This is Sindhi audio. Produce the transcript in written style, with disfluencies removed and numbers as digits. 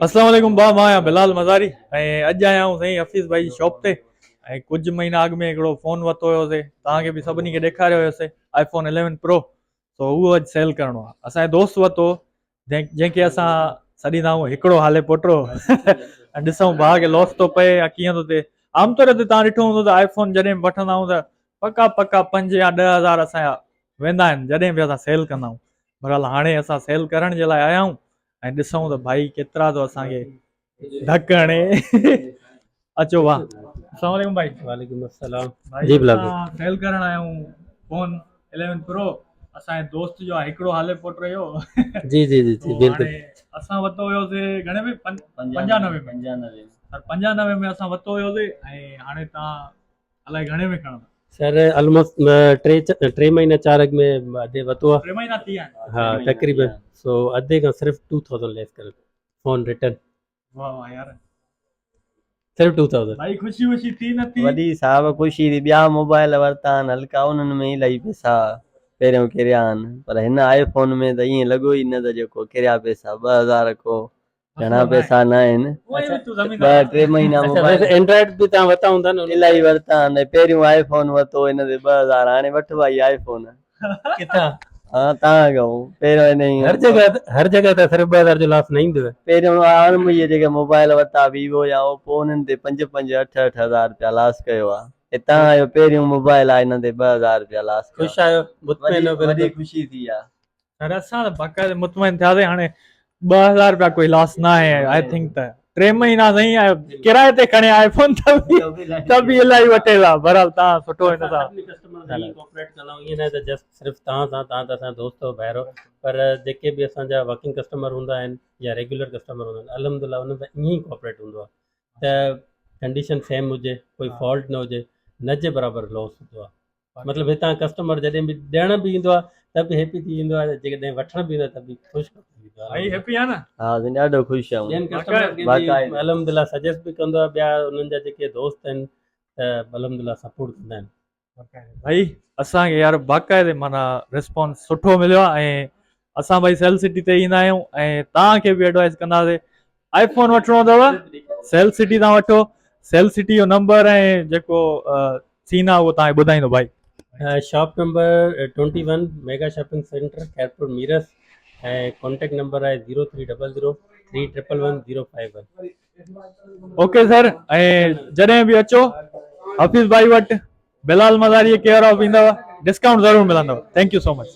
اسلام عليڪم ڀاء مان آهيان بلال مزاري ۽ اڄ آيا آهيون سائين حفيظ ڀائي جي شاپ تي ۽ ڪجهه مهينا اڳ ۾ هڪڙو فون ورتو هيوسي توهان کي به سڀني کي ڏيکاريو هيوسي آئي فون 11 پرو سو اهو اڄ سيل ڪرڻو آهي اسان جو دوست ورتو جنهن کي اسان سڏيندا آهيون هڪڙو هالي پوٽرو ۽ ڏسون ڀاء کي لاس ٿو پئي يا ڪيئن ٿو ٿئي عام طور تي توهان ڏٺو هوندو ته آئي فون جڏهن به وٺندا آهيون ته پڪا پڪا پنج يا ڏهه هزار اسان جا ويندا آهن جڏهن به اسان سيل ڪندا آهيون بهرحال هاڻي اسان سيل ڪرڻ جي لاء آيا آهيون ۽ ڏسون ته ڀائي ڪيترا ٿو اسان کي ڌڪ هڻي اچو وا السلام عليڪم ڀائي وعليڪم السلام جي بلال ڀائي سيل ڪرڻ آيا آهيون فون 11 پرو اسان جي دوست جو هڪڙو هالي پوٽ رهيو جي جي جي جي بلڪل اسان وتو هيو سي گهڻي ۾ 95 ۾ 95 سر 95 ۾ اسان وتو هيو سي ۽ هاڻي تان الائي گهڻي ۾ کڻندا. سر الموسٽ ٽي ٽي مهينا چار اڳ ۾ ادي وتو آ. ٽي مهينا ٿي ويا آهن. ها تقريبن سو ادي کان صرف 2000 ليس ڪري فون ريٽرن. واه واه يار. صرف 2000. ڀائي خوشي وشي ٿي نه ٿي. وڏي صاحب خوشي ٿي ٻيا موبائل ورتا آهن هلڪا انهن ۾ الاهي پئسا پهريون ڪريا آهن پر هن آئي فون ۾ ته ائين لڳو ئي نه ته جيڪو ڪريا پئسا 2000 ڪو گهڻا پئسا نه آهن ٻه ٽي مهينا موبائل اينڊرائيڊ به تان ورتا هوندا نه الاهي ورتا آهن پهريون آئي فون ورتو ان تي 2000 هاڻي وٺ ڀائي آئي فون ڪٿان ها تان کان پهريون ان هر جڳهه هر جڳهه ته صرف 2000 جو لاس نه ايندو پهريون هاڻ مون اهي جيڪي موبائل ورتا ويوو يا اوپو انهن تي 5 5 8 8 هزار رپيا لاس ڪيو آهي هتان آيو پهريون موبائل آهي ان تي 2000 رپيا لاس ڪيو خوش آهيو مطمئن وڏي خوشي ٿي آهي سر اسان ته باقاعده مطمئن ٿياسين هاڻي 2000 رپيا ڪوئي لاس نه آهي I think ته ٽي مهينا سائين ڪرائي تي کڻي آئي فون ته به ته به الاهي وٺي ٿا بهرحال تان سٺو هن سان سڀني ڪسٽمر سان ائين ڪوآپريٽ ڪندا آهيون ائين نه ته جسٽ صرف توهان سان توهان ته اسان جا دوست آهيو ڀائر آهيو پر جيڪي به اسان جا ورڪنگ ڪسٽمر هوندا آهن يا ريگيولر ڪسٽمر هوندا آهن الحمد لله انهن سان ائين ئي ڪوآپريٽ هوندو آهي ته ڪنڊيشن سيم هجي ڪوئي فالٽ نه هجي نه جي برابر لاس هوندو آهي مطلب هتان ڪسٽمر جڏهن به ڏيڻ به ايندو آهي ته به هيپي ٿي ويندو آهي جيڪڏهن وٺڻ به ايندو آهي ته به خوش ٿي ويندو آهي ڀائي هيپي آهي نه ها سائين ڏاڍو خوش آهيون ٻين ڪسٽمر کي به الحمدلله سجيسٽ به ڪندو آهي ٻيا انهن جا جيڪي دوست آهن ته الحمدلله سپورٽ ڪندا آهن ڀائي اسان کي يار باقاعدي معنيٰ رسپانس سٺو مليو آهي ۽ اسان ڀائي سيل سٽي تي ايندا آهيون ۽ توهان کي به ايڊوائز ڪنداسي آئي فون وٺڻو اٿو سيل سٽي تان وٺو سيل سٽي جو نمبر ۽ جيڪو سين آ اهو تان ٻڌائيندو ڀائي. Shop number 21 mega shopping centre Khairpur Mirs ۽ contact number آهي zero three double zero three triple one zero five one. Okay sir ۽ جڏهن به اچو حفيظ ڀائي وٽ بلال مزاري ڪيئر آف ايندو ڊسڪائونٽ ضرور ملندو thank you so much.